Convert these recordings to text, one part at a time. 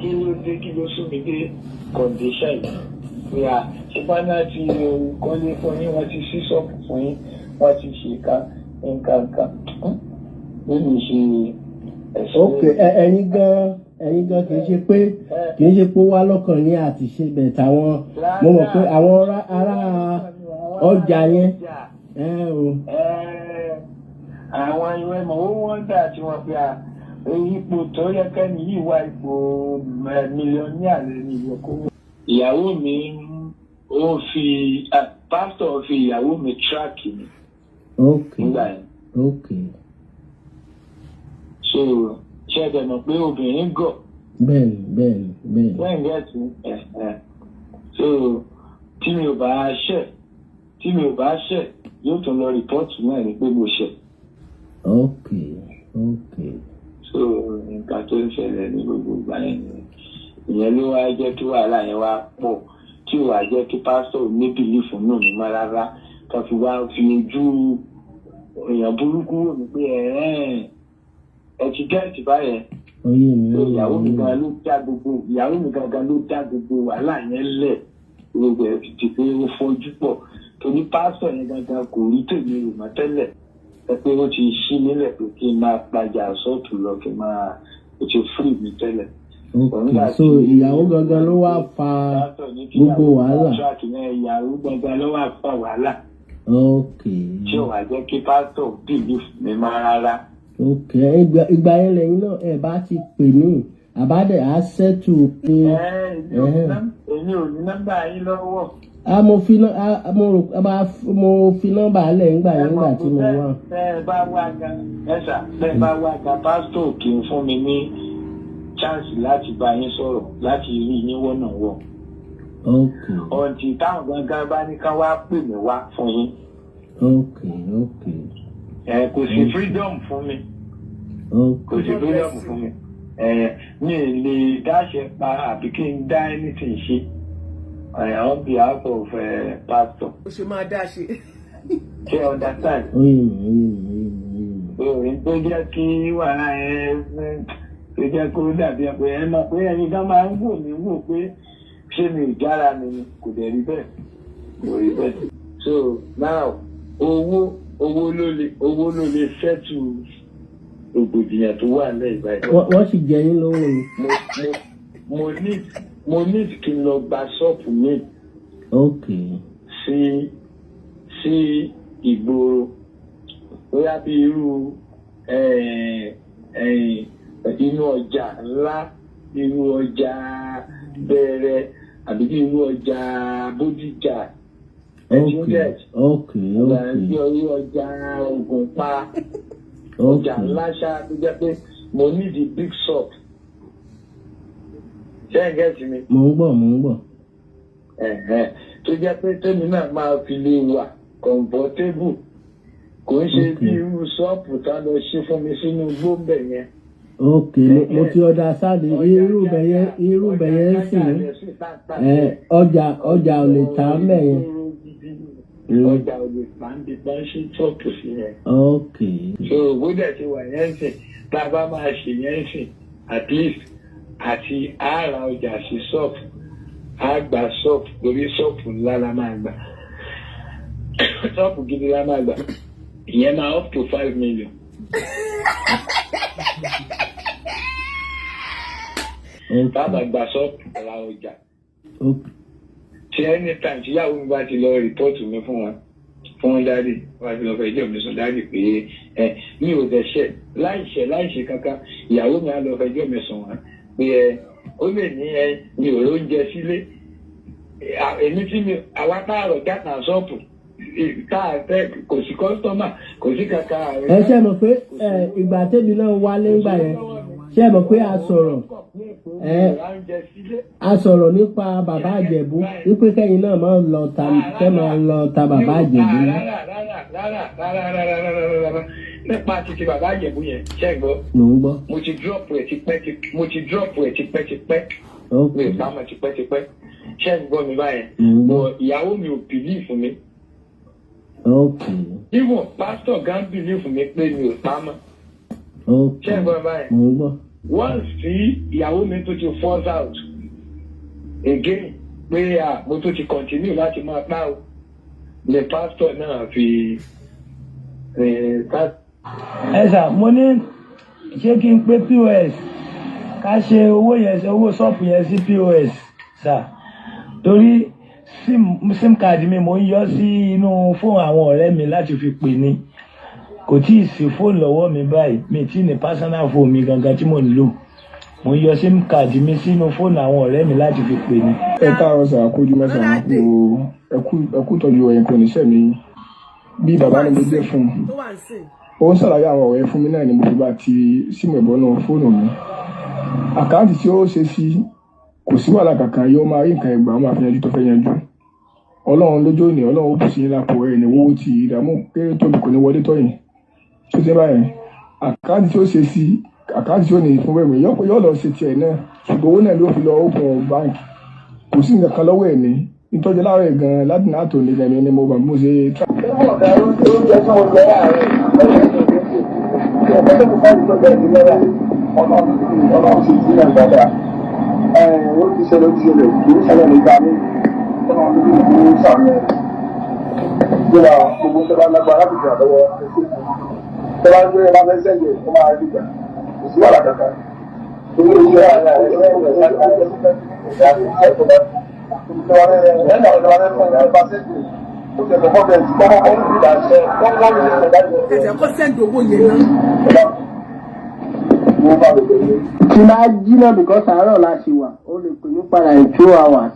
Kí ló dé? Kí ló sún mi dé condition yìí? Pé à ṣùgbọ́n náà ti kọ́lé fún yín, wọ́n ti ṣí ṣọ́ọ̀bù fún yín, wọ́n ti ṣe ká nǹkan kan nínú ṣe ẹ̀sìn. Ok, ẹ̀yin gan kì í ṣe pé ó wá lọ́kàn yín àti ṣe bẹ̀ táwọn. Mo mọ̀ pé àwọn ará ọjà yẹn ẹ o. Àwọn ìwé mọ̀ ó wọ́n dà tí wọ́n pe à ipò tó yẹ kẹ́ni yìí wá, ipò millionaire lẹ́ni ìwọ kó. Ìyàwó mi ó fi pásítọ̀ fi ìyàwó mi track mi nígbà yẹn. So ṣé ẹ dẹ̀ mọ̀ pé obìnrin gọ̀? Bẹ́ẹ̀ni. When get ẹ̀ ẹ̀ so tí mi ò bá ṣẹ̀, yóò tún lọ report náà ní pé mo ṣẹ̀. So nǹkan tó ń ṣẹlẹ̀ ní gbogbo ìgbà yẹn nìyẹn. Ìyẹn ló wá jẹ́ kí wàhálà yẹn wá pọ̀, tí ò wá jẹ́ kí pásítọ̀ ní belief nù mí mọ́ rárá, tó fi wá fi ojú èèyàn burúkú wò mí pé ẹ̀ẹ́n ẹ ti get báyẹn. Oyè mi. So Oyè ìyàwó mi mi. gan ló dá gbogbo ìyàwó mi gangan ló dá gbogbo wàhálà yẹn lẹ̀. Gbogbo ẹ̀ fi di pé ó fojú pọ̀, torí pásítọ̀ yẹn gangan kò rí tèmi rò mọ́ tẹ́lẹ̀, ẹ pé ó ti ṣí nílẹ̀ pé kí n máa padà sọ́ọ̀tù lọ, kí n máa, ó ti free mi tẹ́lẹ̀. Ok, so ìyàwó gangan ló wá fa gbogbo wàhálà. Track yẹn, ìyàwó gangan ló wá fa wàhálà tí ò wá jẹ́ kí pásítọ̀ believe mi mọ́ rárá. Ok, ìgbà yẹn lẹ́yìn náà ẹ bá ti pè mí, àbádẹ á settle pé. Èmi ò ní nọ́mbà yín lọ́wọ́. A mo fi a mo rò a máa mo fi nọ́mbà lẹ̀ ńgbà yẹn, ńgbà tí mo wà. Bẹ́ ẹ bá wá gan, ẹ sà, bẹ́ ẹ bá wá gan, pásítọ̀ kì í fún mi ní chance láti bá yín sọ̀rọ̀, láti rí yín wọ́nà wọ̀. Ọ̀ǹtì táwọn gangan bá ní ká wá pè mí wá fún yín. Ẹ kò sí freedom fún mi. Kò sí freedom fún mi. Ẹ mi ì lè dáṣẹ pa àbí kí n dá anything ṣe on behalf of pastor. Ó ṣe máa dá ṣe. Ṣé you understand? Oyè mi, oyè mi, oyè mi, oyè mi. Òòrùn tó jẹ́ kí wàhálà yẹn, tó jẹ́ kó dàbí ẹ pé ẹ mọ̀ pé ẹyin kan máa ń wò mí wò pé ṣé mi ò jára mi ni. Kò dẹ̀ rí bẹ́ẹ̀, kò rí bẹ́ẹ̀. So now, owó ló lè settle rògbòdìyàn tó wà lẹ́yìn báyìí. Wọ́n sì jẹ yín lówó ni. Mo need kí n lọ gba ṣọ́ọ̀pù mi sí ìgboro, bóyá bí irú inú ọjà ńlá, irú ọjà Bẹ̀rẹ̀ àbí bí irú ọjà Bódìjà, ẹ ti get? Ok. Bí irú ọjà Ògùnpa, ọjà ńlá ṣá, tó jẹ́ pé mo need the big shop. Ṣé ẹ get mi? Mò ń gbọ́, mò ń gbọ́. Ẹ̀hẹ́n, tó jẹ́ pé tèmi náà máa fi lè wà comfortable, kò ń ṣe bí irú ṣọ́ọ̀pù tá lọ ṣí fún mi sínú gbóǹbẹ̀ yẹn. Ok, mo ti understand irú bẹ̀yẹn sì ẹ ọjà ò lè tà ń bẹ̀ yẹn. Ọjà ò lè tà ń bí bá ń ṣí ṣọ́ọ̀pù sí yẹn. So bó dẹ̀ ti wà yẹn sìn, tá a bá máa ṣe yẹn sìn, at least àti àrà ọjà sí ṣọ́ọ̀pù, á gba ṣọ́ọ̀pù, lórí ṣọ́ọ̀pù ńlá la máa gbà, ṣọ́ọ̀pù gidi la máa gbà. Ìyẹn máa up to 5 million. Bàbá gba ṣọ́ọ̀pù, ra ọjà. Tí anytime tí ìyàwó mi bá ti lọ report mi fún wọn, fún daddy, wọ́n ti lọ fẹ́ ẹjọ́ mi sùn daddy pé ẹ mi ò dẹ̀ ṣẹ̀, láìṣẹ̀, láìṣe kankan, ìyàwó mi á lọ fẹjọ́ mi sùn wọn pé ẹ ó lè ní ẹ mi ò róúnjẹ sílé. Èmi tí mi àwa táàrọ̀ játa ṣọ́ọ̀pù tá a fẹ́, kò sí customer, kò sí kankan. Ẹ ṣe mọ̀ pé ìgbà tèmi náà wálé ńgbà yẹn, ṣe mọ̀ pé a sọ̀rọ̀ ẹ a sọ̀rọ̀ nípa Bàbá Àjẹ̀bú, wípé kẹ́yìn náà máa lọ ta, kẹ́ máa lọ ta Bàbá Àjẹ̀bú. Rárá, rárá, rárá, rárá, rárá, rárá, rárá. Nípa títí Bàbá Àjẹ̀bú yẹn, ṣe é gbọ́? Mò ń gbọ́. Mo ti drop ẹ̀ tipẹ́, mo ti drop ẹ̀ tipẹ́tipẹ́. Mi ò bá mọ̀ tipẹ́tipẹ́. Ṣé ẹ gbọ́ mi báyẹn? Mò ń gbọ́. But ìyàwó mi ò believe mi. Even pastor gan believe mi pé mi ò pa mọ́. Ṣé ẹ gbọ́ mi báyẹn? Mò ń gbọ́. Once tí ìyàwó mi tó ti force out again pé à mo tó ti continue láti máa pa o, ní pásítọ̀ náà fi Ẹ sà, mo ní ṣé kí n pé POS, ká ṣe owó yẹn, owó ṣọ́ọ̀pù yẹn sí POS sà, torí SIM card mi, mo ń yọ sí inú fóònù àwọn ọ̀rẹ́ mi láti fi pè ní. Kò tí ì sí fóònù lọ́wọ́ mi báyìí, mi tí ní personal phone mi gangan tí mò ń lò. Mo ń yọ SIM card mi sínú fóònù àwọn ọ̀rẹ́ mi láti fi pè ní. Ẹ káàárọ̀ sà, kójú mẹ́sàn-án kú, ẹkú tọ́jú ẹ̀yìn kò ní sẹ́mi bí bàbá ni mo jẹ́ fún un. Tó wà ń sìn. Ó ń ṣàlàyé àwọn ọ̀rẹ́ fún mi náà ni mo fi bá ti SIM ẹ̀bọ́n náà fóònù mi. Account tí ó ṣe sí, kò sí wàhálà kankan, yóò máa rí nǹkan ẹgbàá, ó máa fi yanjú tó fẹ́ yanjú. Ọlọ́run lójú òní, Ọlọ́run ó bù sí yín lápò ẹ̀ ní wọ́wọ́ tí ìdààmú kéré tóbi kò ní wọlé tọ́yìn tó ṣe báyẹn. Account tí ó ṣe sí, account tí ó ní fún wẹ̀mí, yóò lọ ṣe tiẹ̀ náà, ṣùgbọ́n owó náà ló fi lọ open bank. Kò sí nǹkan kan lọ́wọ́ ẹ̀ ní ìtọ́jú láàárọ̀ ẹ̀ gan-an láti náà tó ní ẹ̀mí ni mo bá mo ṣe. Ọ̀gá, oúnjẹ tí mo jẹ láàárọ̀ ọ̀gá tó kò fáwọn ìtọ́jú ẹ̀ lọ́wọ́, Ọlọ́run sì sí náà dáadáa. Ó ti ṣẹlẹ̀, ó ti ṣẹlẹ̀, kì í ṣẹlẹ̀ nígbà mí. Ọlọ́run ló ní ìlú sàmì ẹ̀ gbéra gbogbo tó bá lágbára láti gbà lọ́wọ́ tó bá gbé bá fẹ́ sẹ́yìn, ó máa rí gbà, kò sí wàhálà kankan. Torí iṣẹ́ ara ẹ̀ ẹ̀ ẹ̀ Ẹ̀jẹ̀ kó send owó yẹn náà. Tí bá jí náà, because àárọ̀ la ṣì wà, ó lè pè mí padà in 2 hours.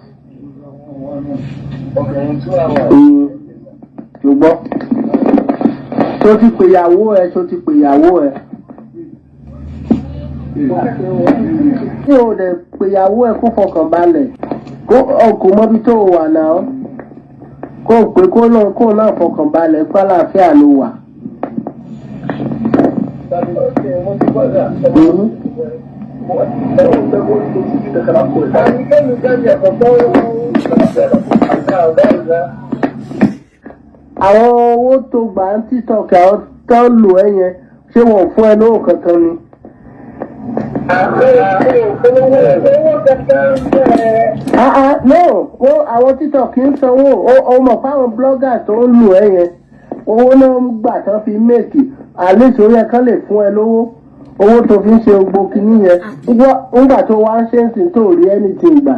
Ṣùgbọ́n tó ti pè ìyàwó ẹ, tó ti pè ìyàwó ẹ, tí o dẹ̀ pè ìyàwó ẹ kó fọkàn balẹ̀, kó o kò mọbi tó o wà náà, kó o pè kó náà fọkàn balẹ̀ pé àlàáfíà ló wà. Àwọn owó tó gbà ń TikTok, àwọn tó ń lò ẹ́ yẹn, ṣé wọn ò fún ẹ lówó kankan ni? Ah ah, no, ó àwọn TikTok ń sanwó. Ó mọ̀ fáwọn bloggers tó ń lò ẹ́ yẹn, owó náà ń gbà tán fi make àlejò yẹ kán lè fún ẹ lówó, owó tó fi ń ṣe gbogbo kinní yẹn. Ńgbà tó wá ń ṣe ń sìn tó rí anything gbà,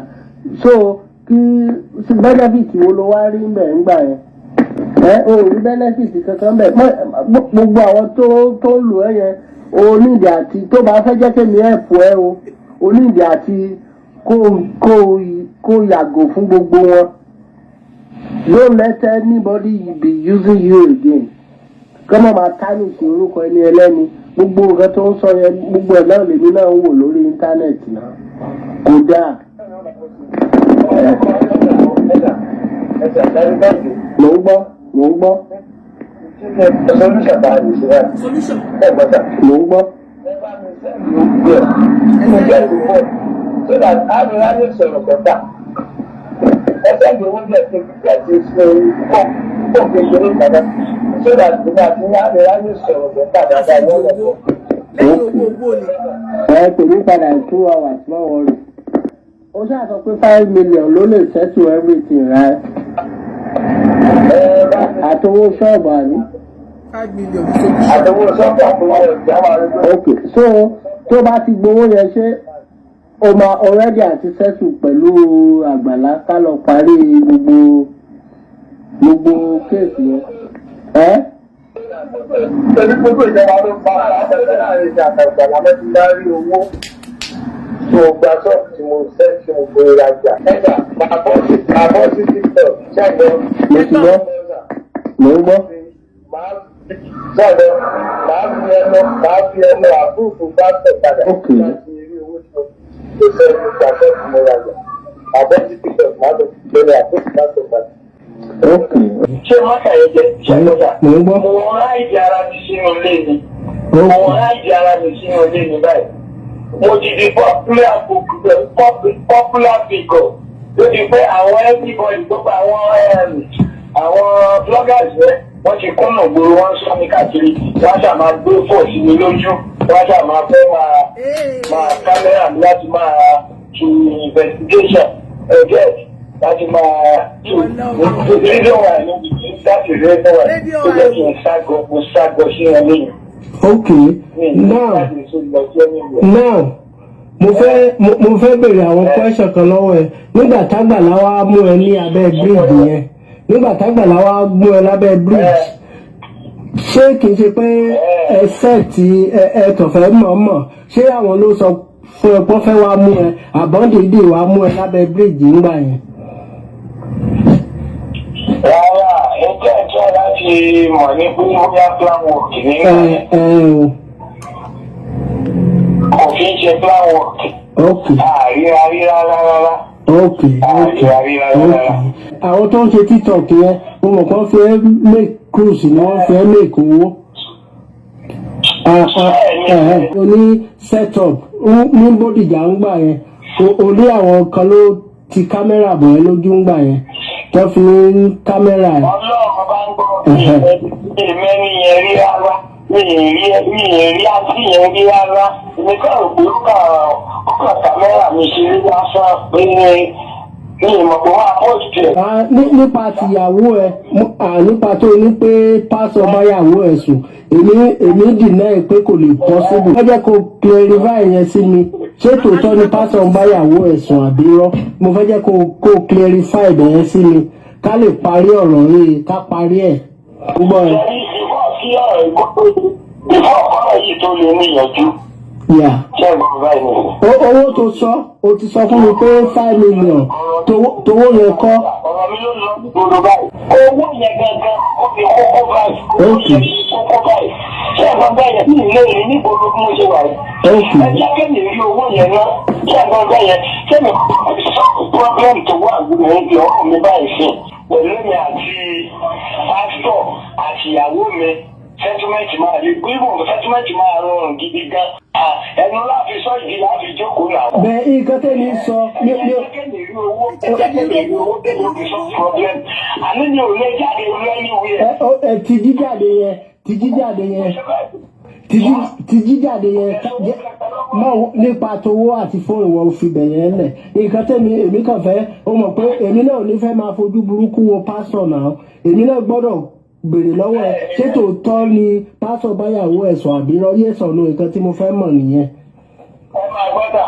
so kí benefit wo ló wá rí ńbẹ̀ ńgbà yẹn? Ẹ o ò rí benefit kankan bẹ̀. Gbogbo àwọn tó ń lò ẹ́ yẹn, o nídìí àti tó bá fẹ́ jẹ́ kémi help ẹ o, o nídìí àti kó yàgò fún gbogbo wọn. Don't let anybody be using you again. Kọ́mọ̀ máa tarnish orúkọ ẹni ẹlẹ́ni. Gbogbo nǹkan tó ń sọ yẹn, gbogbo ẹ̀ náà lèmi náà ń wò lórí íńtánẹ́ẹ̀tì náà, kò dáa. Mò ń gbọ́, mò ń gbọ́. Solution. Mò ń gbọ́. So that a lè ráyè sọ̀rọ̀ better. Ẹsẹ̀ mi wọ́n jẹ́ kí ẹ ṣe fún kékeré padà so that nígbà tí a lè ráyè sọ̀rọ̀ better dáadáa yóò lọ. Owó lẹ́yìn owó, owó ni. Ẹ pè mí padà in 2 hours, má worry. Ó ṣáà sọ pé 5 million ló lè settle everything, right? Àtowó ṣọ́ọ̀bù, àbí? 5 million ní solution. Àtẹwò sọ́kà àtọwọ́ ọjà máa rí pé. Ok, so tó bá ti gbowó yẹn, ṣé o máa already àti settle pẹ̀lú Àgbàlá, ká lọ parí gbogbo case yẹn? Ẹ Torí gbogbo ìjọba ló pa àtẹ̀tẹ̀ láàrin ìjà àtàgbà lámẹ́ ti bá rí owó tí mo gba ṣọ́ọ̀bù tí mo fẹ́ tí mo gbé rajà. Ẹ̀dà màá bọ́ sí TikTok, ṣẹ́gbọ́n. Mo ti gbọ́, mò ń gbọ́. Ṣẹ́gbọ́n, màá fi ẹnu àbúrò bá tẹ̀ padà. Láti rí owó tí mo fẹ́ mo gba ṣọ́ọ̀bù mo rajà. Màá bọ́ sí TikTok, màá lọ lórí àbúrò bá tẹ̀ padà. Ṣé mọ́tà yẹn jẹ́ ṣẹ́gbọ́n? Mò ń gbọ́. Mo ráìdì ara mi sínú ilé ni. Mo ráìdì ara mi sínú ilé ni báyìí. Mo ti di popular figure. Ó di pé àwọn everybody, gbogbo àwọn bloggers yẹn, wọ́n ti kúnnà gbòòrò, wọ́n ń sọ mi káàkiri, wọ́n ṣáà máa gbé fò sí mi lójú. Wọ́n ṣáà máa fẹ́ máa kámẹ́rà mi láti máa ṣe investigation ẹ̀jẹ̀ láti máa ṣe. The reason why I know that is the reason why tó jẹ́ kí n ságọ, mo ságọ sí wọn lẹ́yìn. Ok, now now mo fẹ́ béèrè àwọn question kan lọ́wọ́ ẹ. Nígbà tágbàlá wa mú ẹ ní abẹ́ bridge yẹn, nígbà tágbàlá wa mú ẹ lábẹ́ bridge, ṣé kìí ṣe pé ẹsẹ̀ tí ẹ kàn fẹ́ mọ̀ọ́mọ̀? Ṣé àwọn ló sọ fún ẹ pọ́n fẹ́ wá mú ẹ, àbọ̀dìdì wá mú ẹ lábẹ́ bridge ńgbà yẹn? Rárá, ẹjẹ́ ẹjọ́ láti mọ̀ ní pé bóyá plan work ní Ẹ ẹ o. Kò kí ń ṣe plan work. Àríra rí rárá rárá. Ok, àwọn tó ń ṣe TikTok yẹn, mo mọ̀ kán fẹ́ make cruise ni, wọ́n fẹ́ make owó. Ah, ah, o ní set up ní Bódìjà ń gbà yẹn, o ní àwọn kan ló ti kámẹ́rà bọ̀ ẹ́ lójú ń gbà yẹn tó fi ń kámẹ́rà ẹ̀. Ọlọ́run bá ń gbọ́, ìmẹ́ni yẹn rí rárá, mi ì rí àǹtí yẹn rí rárá. Èmi kàn rò pé ó kàn kámẹ́rà mi ṣe rí lásán pé mi ì mọ̀ pé wọ́n á post ẹ̀. Ah, nípa tìyàwó ẹ, nípa tó ní pé pásọ báyàwó ẹ sùn, èmi deny pé kò lè possible. Ẹ jẹ́ kó clarify yẹn sí mi. Ṣé tòótọ́ ni pásọ báyàwó ẹ sùn àbí irọ́? Mo fẹ́ jẹ́ kó clarify yẹn sí mi, ká lè parí ọ̀rọ̀ yìí, ká parí ẹ̀. Ń gbọ́ ẹ. Ìfọ̀ sí ọ̀rọ̀ ìfọ̀ ọ̀rọ̀ yìí tó lè níyànjú. Ṣé ẹ gbọ́ báyìí nìyẹn? Owó tó sọ, o ti sọ fún mi pé 5 million, towó yẹn kọ́. Ọ̀rọ̀ mi ló lọ gbogbo báyìí. Owó yẹn gangan ó fi kókó báyìí. Owó yẹn fi kókó báyìí. Ṣé ẹ gbọ́ báyìí? Mi ì lè rí nígboro bí mo ṣe wà yìí. Ẹ jẹ́ kémi rí owó yẹn ná. Ṣé ẹ gbọ́ báyẹn? Ṣé mi problem tó wà ní ọ̀rọ̀ mi báyìí sí? Pẹ̀lú mi àti pásítọ̀ àti ìyàwó mi, settlement máa rí gbígbó, settlement máa rọrùn gidi gan. Ah, ẹnu láti sọ, ìdí láti jókòó náà. Bẹ́ẹ̀, nǹkan tẹ́mi sọ mi Ẹ jẹ́ kémi rí owó tó fi solve problem. Àní mi ò lè jáde lọ anywhere. Ẹ ti jíjáde yẹn, ti jíjáde yẹn, ti jíjáde yẹn mọ nípa towó àti fóònù wọn, fi bẹ̀ yẹn lẹ̀. Nǹkan tẹ́mi èmi kàn fẹ́, ó mọ̀ pé èmi náà ò ní fẹ́ máa fojú burúkú wo pásọ̀ náà. Èmi náà gbọ́dọ̀ béèrè lọ́wọ́ ẹ, ṣé tòótọ́ ni pásọ̀ báyàwó ẹ̀sùn àbí rọ́yé sọ̀nù? Nǹkan tí mo fẹ́ mọ̀ nìyẹn. Ẹ máa gbọ́dọ̀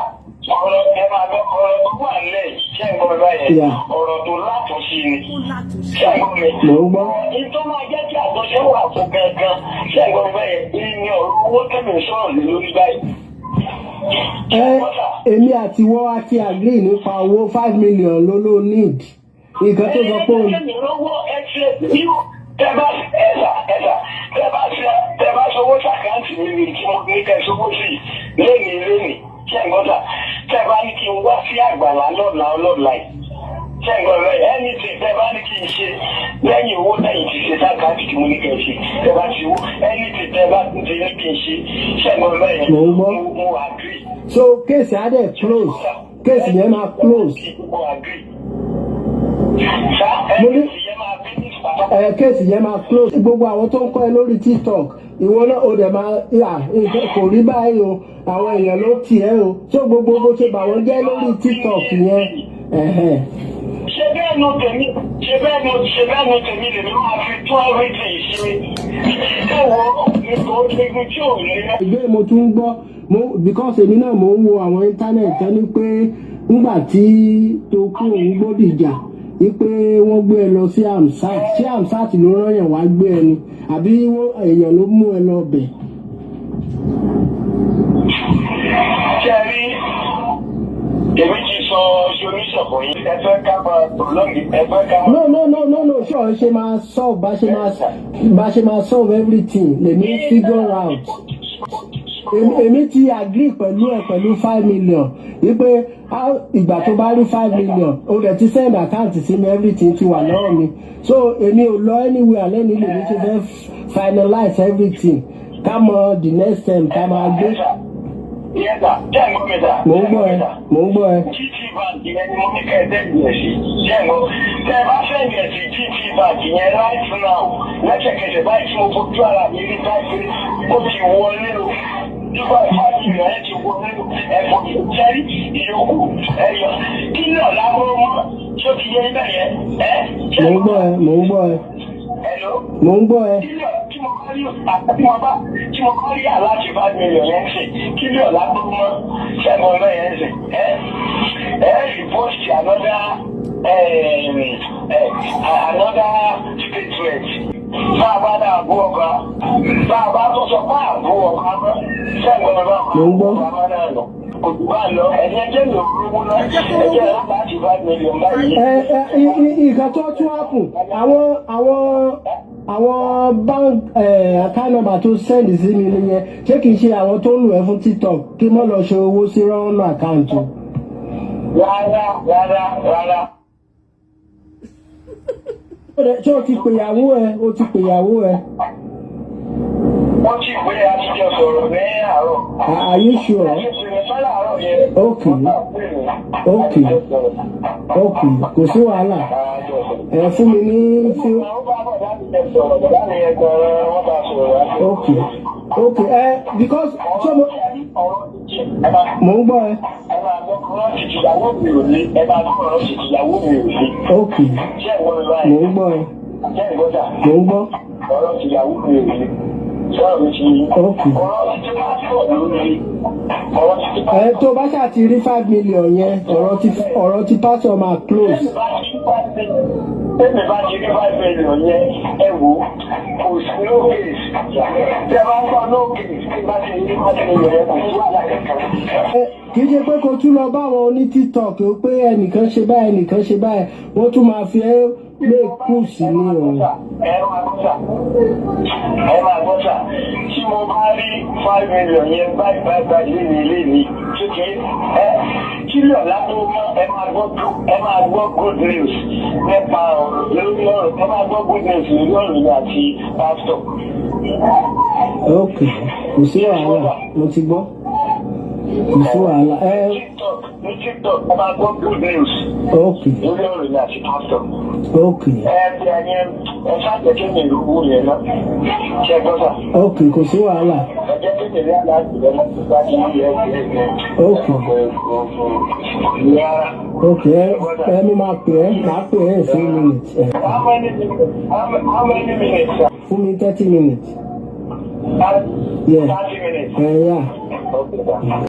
ọ̀rọ̀, ẹ máa gbọ́ ọ̀rọ̀ tó wà nílẹ̀ yìí. Ṣé ń gbọ́ mi báyẹn? Yeah. Ọ̀rọ̀ tó látúnṣe ni. Ó látúnṣe. Ṣé ń gbọ́ mi? Mò ń gbọ́. Ní tó máa jẹ́ kí àtúnṣe wà fún gangan, ṣé ń gbọ́ mi báyẹn? Ìní ọ̀rọ̀ owó tẹ̀mí sọ̀rọ̀ lé lórí báyìí. Ẹ èmi àti wọ́n á ti agree nípa owó 5 million ló need. Nǹkan tó sọ pé òun. Ẹni lówó ẹsẹ̀ ní tẹ́ bá ẹ̀sà ẹ̀sà tẹ́ bá sọwọ́ s'account mi ní tí mo ní kẹ́ sọwọ́ sí lẹ́nìí lẹ́nìí, ṣé ń gbọ́ sà? Tẹ́ bá ní kí n wá sí àgbàlá lọ́la lọ́la yìí, ṣé ń gbọ́ rẹ̀? Anything tẹ́ bá ní kí n ṣe lẹ́yìn owó tẹ̀yìn ti ṣe s'account tí mo ní kẹ́ ṣe, tẹ́ bá ti wó, anything tẹ́ bá ti ní kí n ṣe, ṣé ń gbọ́ rẹ̀? Mò ń gbọ́. Mo agree. So case á dẹ̀ close, case yẹn máa close. Mo agree. Sá anything yẹn máa finish pátápátá. Ẹ case yẹn máa close. Gbogbo àwọn tó ń kọ́ ẹ lórí TikTok, ìwọ náà ó dẹ̀ máa yà nǹkan kò rí báyìí o, àwọn èèyàn ló tì ẹ́ o. So gbogbo bó ṣe bà wọ́n jẹ́ lórí TikTok yẹn, ẹ̀hẹ̀n. Ṣé bẹ́ẹ̀ nu tèmi lèmi máa fi tún everything ṣe? Ẹ wo nítorí ibi tí ò ní. Ìgbé mo tún ń gbọ́ mo, because èmi náà mo ń wo àwọn internet tán ní pé nígbà tí tó kú òun Bódìjà, wípé wọ́n gbé ẹ lọ sí Amsat. Ṣé Amsat ló rán yàn wá gbé ẹ ni, àbí èèyàn ló mú ẹ lọ bẹ̀? Ṣé ẹ rí, èmi ti sọ solution fún yín. Ẹ fẹ́ ká máa prolong, ẹ fẹ́ ká máa. No, no, no, no, no. Ṣé ọ̀ ṣe máa solve, bá ṣe máa solve everything lèmi figure out. Èmi ti agree pẹ̀lú ẹ pẹ̀lú 5 million, wípé ìgbà tó bá rí 5 million, o dẹ̀ ti send account sí mi, everything ti wà lọ́wọ́ mi, so èmi ò lọ anywhere lẹ́nu. Lèmi ti fẹ́ finalize everything, ká mọ the next time ká máa gbé. Yes, sir. Ṣé ẹ gbọ́ mi sà? Mò ń gbọ́ ẹ, mò ń gbọ́ ẹ. GT Bank yẹn ni mo ní kẹ́ ẹ send ẹ̀ sí. Ṣé ẹ gbọ́? Tẹ́ ẹ bá send ẹ̀ sí GT Bank yẹn right now, lẹ́sẹ̀kẹsẹ̀ báyìí tí mo fojú ara mi rí báyìí pé ó ti wọlé o. Nígbà 5 million ẹ ti wọ nínú ẹ̀fọ́ sẹ́rí ìyókù ẹ̀yọ kí ní ọ̀la mọ́ mọ́ ṣó ti yé ibẹ̀ yẹn ẹ́? Mò ń gbọ́ ẹ, mò ń gbọ́ ẹ. Hello? Mò ń gbọ́ ẹ. Kílíọ̀ tí mo bá rí alert 5 million yẹn ṣe, kílíọ̀ lágbó mọ́ sẹ́gun ọ̀nà yẹn ṣe ẹ repost another statement. Bá a bá náà bú ọba, bá a bá tó sọ pé àbú ọba mọ́, sẹ́gun ọ̀nà Mò ń gbọ́. Ọba mọ́ náà lọ kò jù bá lọ. Ẹ̀yin ẹjẹ́ mi ò rówó náà, ẹjẹ́ alert 5 million báyìí. Ẹ ẹ nǹkan tó tún happen, àwọn bank account number tó send sí mi nìyẹn. Ṣé kìí ṣe àwọn tó ń lò ẹ́ fún TikTok, kí mọ́ lọ ṣe owó sí wrong account o? Rárá, rárá, rárá. Ṣé o ti pèyàwó ẹ? O ti pèyàwó ẹ? Wọ́n ti pé, àtijọ́ sọ̀rọ̀ ní àárọ̀. Are you sure? Okay, kò sí wàhálà. Ẹ fún mi ní few. Okay, ẹ because ṣé mo mò ń gbọ́ ẹ. Okay, mò ń gbọ́ ẹ, mò ń gbọ́. Ọ̀rọ̀ tìyàwó mi ò ní sọ̀rọ̀ mi ti Okay. ọ̀rọ̀ títí bá sọ̀rọ̀ lórí ọ̀rọ̀ títí bá Ẹ tó bá ṣáà ti rí 5 million yẹn, ọ̀rọ̀ ti pásọ̀ máa close. Tẹ́mi bá ti rí 5 million yẹn, ẹ wò ó, kò sí no case. Tẹ́ bá ń gbọ́ no case, tí bá ti rí 5 million yẹn, kò sí wàhálà kankan. Ẹ kì í ṣe pé kó tún lọ bá àwọn oní TikTok o, pé ẹnìkan ṣe báyìí, ẹnìkan ṣe báyìí, wọ́n tún máa fi ẹ́ lè kú sí ní o. Ẹ máa gbọ́ sà, ẹ máa gbọ́ sà. Tí mo bá rí 5 million yẹn báyìí báyìí báyìí léni léni ṣókè ẹ kílíọ̀ lápò mọ́, ẹ máa gbọ́ good news nípa ọ̀rọ̀ lórí ọ̀rọ̀, ẹ máa gbọ́ good news lórí ọ̀rọ̀ mi àti pásítọ̀. Ok, kò sí wàhálà, mo ti gbọ́, kò sí wàhálà ẹ. TikTok, ní TikTok, ẹ máa gbọ́ good news lórí ọ̀rọ̀ mi àti pásítọ̀. Ẹ bí ẹyin ẹ ṣáàjẹ́ kí mi ìlú yẹn náà ṣe gbọ́ sà. Ok, kò sí wàhálà. Ẹ jẹ́ kí mi rí àlàáfíà lọ́nà tó bá ti rí ẹ ẹ ẹ. Rárá. Ok, ẹ mo máa pè ẹ́, máa pè ẹ́ in few minutes ẹ. How many minutes, sir? Fún mi 30 minutes. Yeah. 30 minutes. Ẹ yà. Okay, sir.